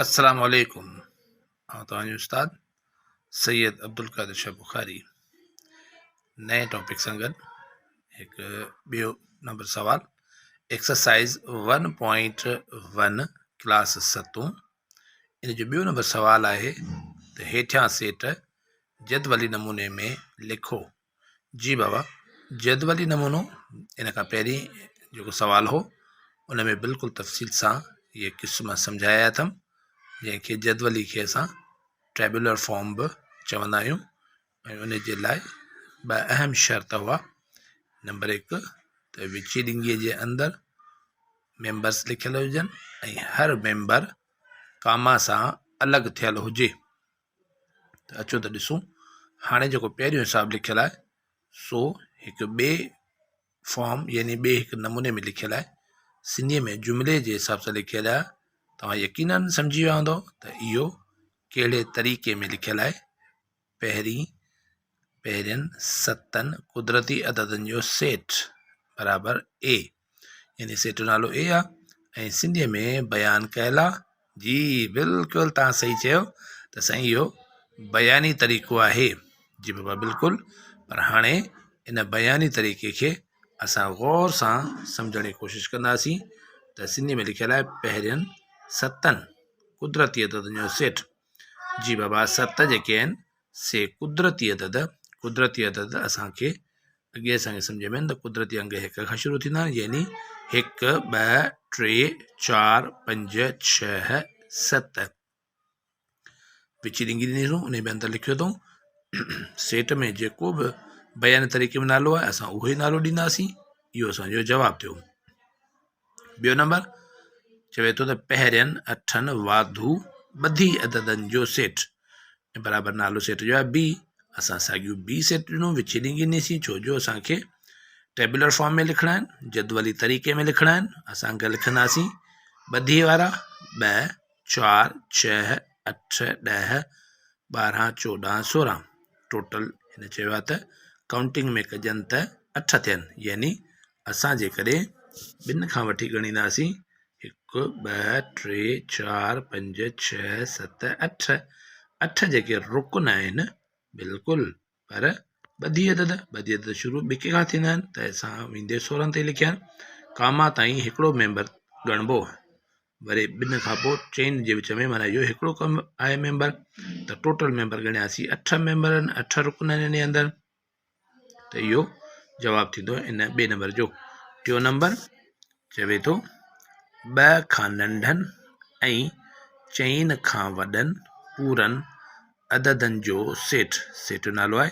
السلام عليڪم آئون توهان جو استاد سيد عبدالقادر شاهه بخاري نئين ٽاپڪ سان گڏ هڪ ٻيو نمبر سوال ايڪسرسائز 1.1 ڪلاس ستون ان جو ٻيو نمبر سوال آهي ته هيٺيان سيٽ جدولي نموني ۾ لکو جي بابا جدولي نمونو ان کان پهرين جيڪو سوال هو ان ۾ بلڪل تفصيل سان اهي قسم سمجهايا اٿم جنهن کي جدولي کي اسان ٽيبولر فارم به چوندا آهيون ۽ ان جي لاء ٻه اهم شرط هئا نمبر هڪ ته وچي ڏنگي جي اندر ميمبرس لکيل هجن ۽ هر ميمبر ڪاما سان الڳ ٿيل هجي ته اچو ته ڏسون هاڻي جيڪو پهريون حساب لکيل آهي سو هڪ ٻئي فارم يعني ٻئي هڪ نموني ۾ لکيل آهي سنڌيء ۾ جملي جي حساب سان لکيل آهي توهان يقينن سمجهي ويا هوندو ته اهو ڪهڙي طريقي ۾ لکيل آهي پهرين پهرين ستن قدرتي عددن جو سيٽ برابر اي يعني سيٽ جو نالو اي آ ۽ سنڌيء ۾ بيان ڪيل آ. جي بلڪل توهان صحيح چيو ته سائين اهو بياني طريقو آهي. جي بابا بلڪل پر هاڻي ان بياني طريقي کي اسان غور سان سمجهڻ جي ڪوشش ڪنداسين ته سنڌيء ۾ لکيل آهي پهرين ستن قدرتي عددن جو سيٽ. جي بابا ست جيڪي آهن سي قدرتي عدد، قدرتي عدد اسان کي اڳي اسان کي سمجهه ۾ آهن ته قدرتي انگ هڪ کان شروع ٿيندا آهن يعني هڪ، ٻه، ٽي، چار، پنج، ڇهه، ست. وچي ڏنگي ڏني اٿئون ان ۾ اندر لکيو اٿئون سيٽ ۾ جيڪو به بياني طريقي ۾ نالو آهي اسان اهو ئي نالو ڏينداسين اهو اسان جو جواب ٿيو. ٻيو نمبر چوي ٿو ته پهرين اٺن واڌو ٻڌي عددن جو سيٽ ۽ برابر نالو سيٽ جو آهي بي اسان ساڳيو بي سيٽ ڏنو وچ ڏنگي ڏنيسين ڇو جو اسان کي ٽيبولر فارم ۾ لکڻا آهن جدولي طريقي ۾ لکڻا آهن اسان کي لکنداسين ٻڌي وارا ٻه چار ڇهه اٺ ڏهه 12 14 16 ٽوٽل هن چيو آهي ته ڪائونٽنگ ۾ ڪجن ته اٺ ٿين يعني اسان جيڪڏهن ٻن کان وٺي ڳڻينداسين هڪ ٻه ٽي چار پنج ڇهه ست اٺ اٺ جيڪي رڪن آهن بلڪل پر ٻڌي عدد ٻڌي عدد شروع ٻڪي کان ٿيندا آهن ته اسان ويندي 16 تائين لکيا آهن ڪاما تائين هڪڙو ميمبر ڳڻبو وري ٻن کان پوء چئن جي وچ ۾ معنيٰ اهو هڪڙو ڪم آهي ميمبر ته ٽوٽل ميمبر ڳڻياسين اٺ ميمبر آهن اٺ رڪن آهن ان جي اندر ته اهو جواب ٿيندو ان ٻئي نمبر جو ٽيون نمبر چوي ٿو ٻه کان ننڍن ۽ چئن کان وڏن پورن عددن جو سيٽ سيٽ جو نالو آهي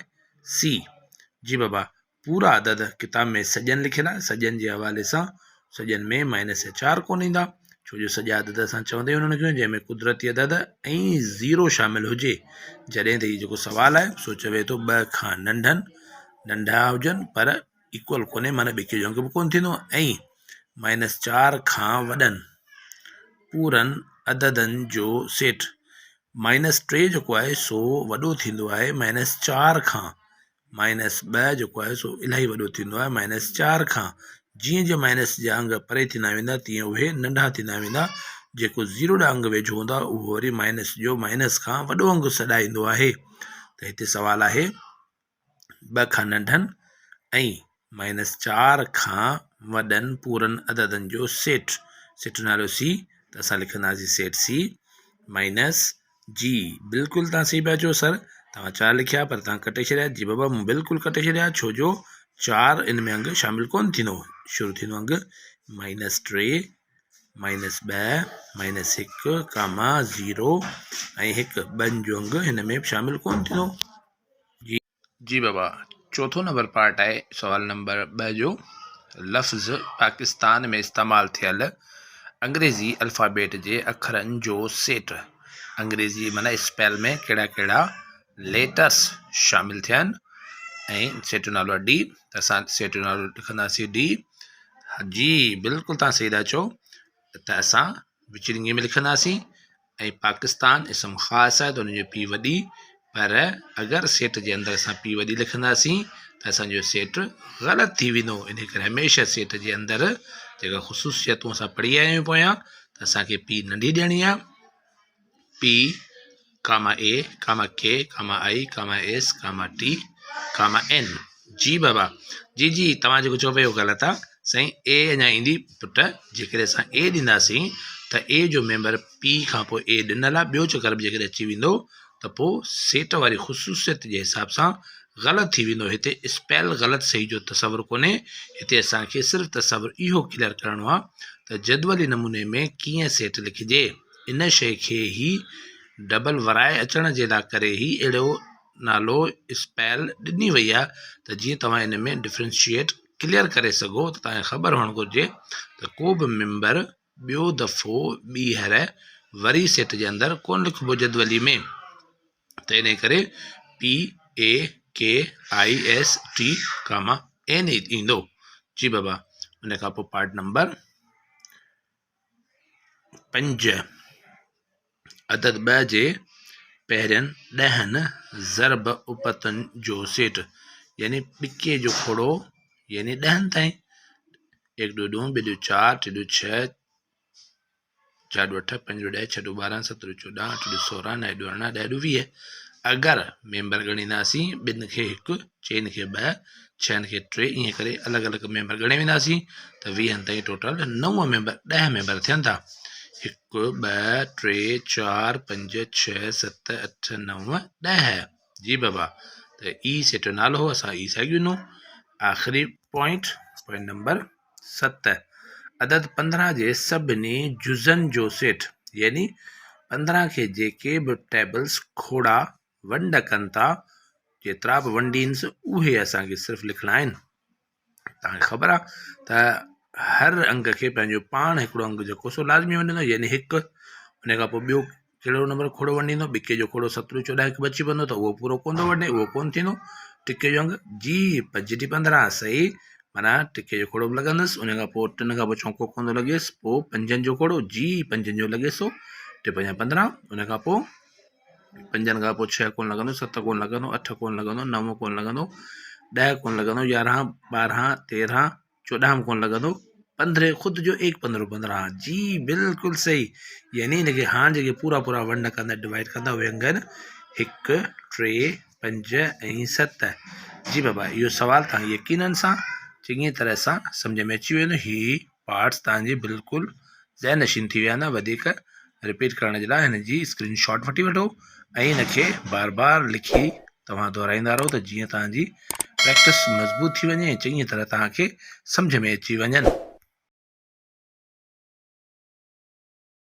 سي جي بابا پورا عدد ڪتاب ۾ سڄن لکيل آهي سڄن جي حوالي سان سڄن ۾ مائنس جا چار ڪونه ايندا ڇو جو سڄا عدد اسان چوندا ئي انهن کي جنهن ۾ قدرتي عدد ۽ زيرو شامل هجي جڏهن ته هي جيڪو سوال آهي سو چوي ٿو ٻه کان ننڍن ننڍا هجن پر ايڪول ڪونهي معنی ٻڪي جو انگ به ڪونه ٿيندو ۽ مائنس چار کان وڏن پورن عددن جو سيٽ مائنس ٽي جيڪو آهي سو وڏو ٿيندو آهي مائنس چار کان مائنس ٻه جيڪو آهي سو الاهي وڏو ٿيندو آهي مائنس چار کان. جيئن جيئن مائنس جا انگ پري ٿيندا ويندا تيئن اهي ننڍا ٿيندا ويندا. جيڪو زيرو ڏانهن انگ ويجهو هوندو آهي اهو وري مائنس جو مائنس کان وڏو انگ سڏائيندو آهي. ته هتي سوال آهي ٻه کان ننڍن ۽ مائنس چار کان وڏن پورن عددن جو سيٽ، سيٽ جو نالو سي ته اسان لکنداسين سيٽ سي مائنس جي بلڪل توهان صحيح پيا چئو سر توهان چار لکيا پر توهان ڪٽي ڇڏيا جي بابا مون بلڪل ڪٽي ڇڏيا ڇو جو چار ان ۾ انگ شامل ڪون ٿيندو شروع ٿيندو انگ مائنس ٽي مائنس ٻه مائنس هڪ ڪاما زيرو ۽ هڪ ٻن جو انگ هن ۾ شامل ڪون ٿيندو جي جي بابا چوٿون نمبر پارٽ آهي سوال نمبر ٻه جو لفظ پاڪستان ۾ استعمال ٿيل انگريزي الفابيٽ جي اکرن جو سيٽ انگريزي معنی اسپيل ۾ ڪهڙا ڪهڙا ليٽرس شامل ٿيا آهن ۽ سيٽ جو نالو آهي ڊي ته اسان سيٽ جو نالو لکنداسين ڊي جي بلڪل تان صحيح ٿا چئو ته اسان وچرنگي ۾ لکنداسين ۽ پاڪستان اسم خاص آهي ته ان جو پي وڏي پر اگر سيٽ جي اندر اسان پي وڏي لکنداسين ته اسان جو سيٽ غلط ٿي ويندو ان ڪري هميشه سيٽ جي اندر جيڪا خصوصيتون اسان پڙهي آيا آهيون پويان ته اسان کي پي ننڍي ڏيڻي آهي. P comma A comma K comma I comma S comma T comma N جي بابا جي جي توهان جيڪو چئو پيا اهو غلط آ سائين اي اڃا ايندي پٽ جيڪڏهن اسان اي ڏينداسين ته اي جو ميمبر پي کان پوء اي ڏنل آ ٻيو چڪر به جيڪڏهن اچي ويندو ته پوء سيٽ واري خصوصيت جي حساب سان غلط ٿي ويندو هتي اسپيل غلط صحيح جو تصور ڪونهي هتي اسان کي صرف تصور اهو ڪليئر ڪرڻو آ ته جدولي نموني ۾ ڪيئن سيٽ لکجي ان شيء کي هي ڊبل ورائي اچڻ جي لاء ڪري هي اهڙو نالو اسپيل ڏني وئي آهي ته جيئن توهان ان ۾ ڊفرنشيئيٽ ڪليئر ڪري سگهو ته توهان کي خبر هئڻ گهرجي ته ڪو به ميمبر ٻيو دفعو ٻيهر وري سيٽ جي اندر ڪونه لکبو جدولي ۾ ته انهي ڪري P A K I S T comma N ايندو جي بابا ان کان پوء پارٽ نمبر پنج عدد ٻه جي پهرين ڏهن ضرب اپتن جو سيٽ يعني ٻڪي جو کوڙو يعني ڏهن تائين هڪ ڏو ڏون ٻه ڏو چار ٽي ڏو ڇهه چار ڏو اٺ پنج ڏو ڏهه ڇهه ڏو 12 ست ڏو 14 اٺ ڏو 16 نو ڏو 18 ڏهه ڏو 20 اگر ميمبر ڳڻينداسين ٻن کي هڪ چئن کي ٻه ڇهن کي ٽي ائين ڪري الڳ الڳ ميمبر ڳڻي وينداسين ته ويهن تائين ٽوٽل نو ميمبر ڏهه ميمبر ٿين ٿا هڪ ٻه ٽي چار پنج ڇهه ست اٺ نو ڏهه جي بابا ته اي سيٽ جو نالو هو اسان اي ساڳيو ڏنو آخري پوائنٽ پوائنٽ نمبر ست عدد 15 جي سڀني جزن جو سيٽ يعني 15 کي جيڪي به ٽيبلز کوڙا ونڊ ڪن ٿا، جيترا به ونڊينس اهي اسان کي صرف لکڻا آهن. توهان کي خبر آهي ته هر انگ کي پنهنجو پاڻ هڪڙو انگ جيڪو سو لازمي ونڊيندو يعني هڪ ان کان پوء ٻيو ڪهڙو نمبر کوڙو ونڊيندو ٻڪي جو کوڙو سترو چوڏهن هڪ بچي پوندو ته اهو پورو ڪونه ٿو ونڊي اهو ڪونه ٿيندو ٽڪي جو انگ جي پنج ٽي 15 صحيح معنيٰ ٽڪي جو کوڙو به لڳندس ان کان پوء ٽن کان پوء چونڪو ڪونه ٿو لڳيس پوء پنجن جو کوڙو جي پنجن جو لڳيس ٿو ٽي پنج 15 ان کان پوء پنجن کان پوء ڇهه ڪونه لڳندو، ست ڪونه لڳندو، اٺ ڪونه لڳندو، نو ڪونه لڳندو، ڏهه ڪونه لڳندو، 11، 12، 13، 14 به ڪونه لڳندو، پندرهين خود جو ايڪ پندرهون 15 جي بلڪل صحيح يعني هن کي هاڻ جيڪي پورا پورا ونڊ ڪندا ڊوائيڊ ڪندا اهي انگ آهن هڪ ٽي پنج ۽ ست جي بابا اهو سوال تان يقينن سان چڱي طرح سان سمجھ ۾ اچي ويندو هي پارٽس توهان جي بلڪل ذهن نشين ٿي ويا آهن وڌيڪ رپيٽ ڪرڻ جي لاء هن جي اسڪرين شاٽ وٺي وٺو ۽ هن کي بار بار لکي توهان دهرائيندا رهو ته جيئن توهان جي پريڪٽس مضبوط ٿي وڃي ۽ چڱي طرح توهان کي سمجھ ۾ اچي وڃن.